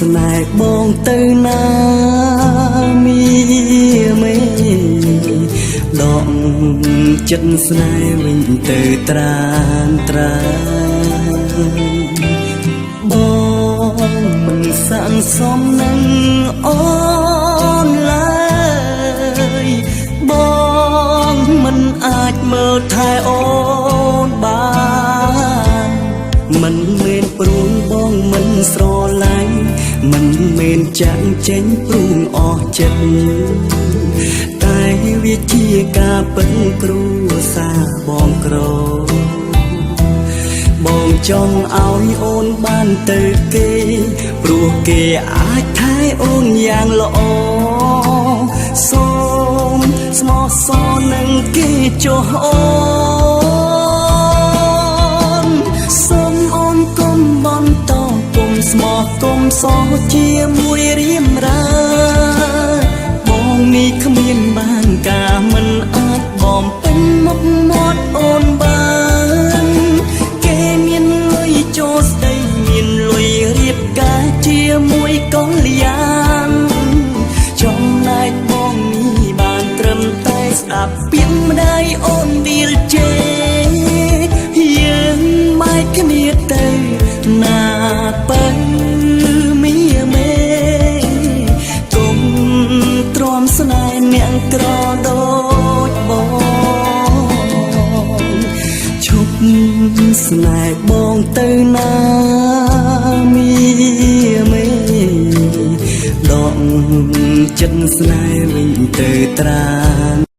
ស្នេហ៍បងទៅណាមីមេដកចិត្តស្នេហ៍វិញទៅត្រានត្រានបងមិនសាងសំនឹងអូនឡើយបងមិនអាចមើលថែអូនបាន មិនមែនព្រោះបងមិនស្រឡាញ់មិនមែនចាក់ចេញព្រោះអស់ចិត្តតែវាជាការពិតគ្រួសារបងក្រ បងចង់ឲ្យអូនបានទៅគេ ព្រោះគេអាចថែអូនយ៉ាងល្អសូមស្មោះសរនឹងគេចុះអូនសូមអូនកុំបន្តគុំស្មោះគុំសរជាមួយរៀមរាបងនេះគ្មានបានការមិនអាចបំពេញមុខមាត់អូនបាន គេមានលុយចូលស្ដីមានលុយរៀបការជាមួយកល្យានចំណែកបងនេះបានត្រឹមតែស្ដាប់ពាក្យម្ដាយអូនឌីលជេយើងបែកគ្នាទៅណាបើមីមេគុំទ្រាំស្នេហ៍អ្នកក្រដូចបង ឈប់ស្នេហ៍បងទៅណាមីមេដកចិត្តស្នេហ៍វិញទៅត្រាន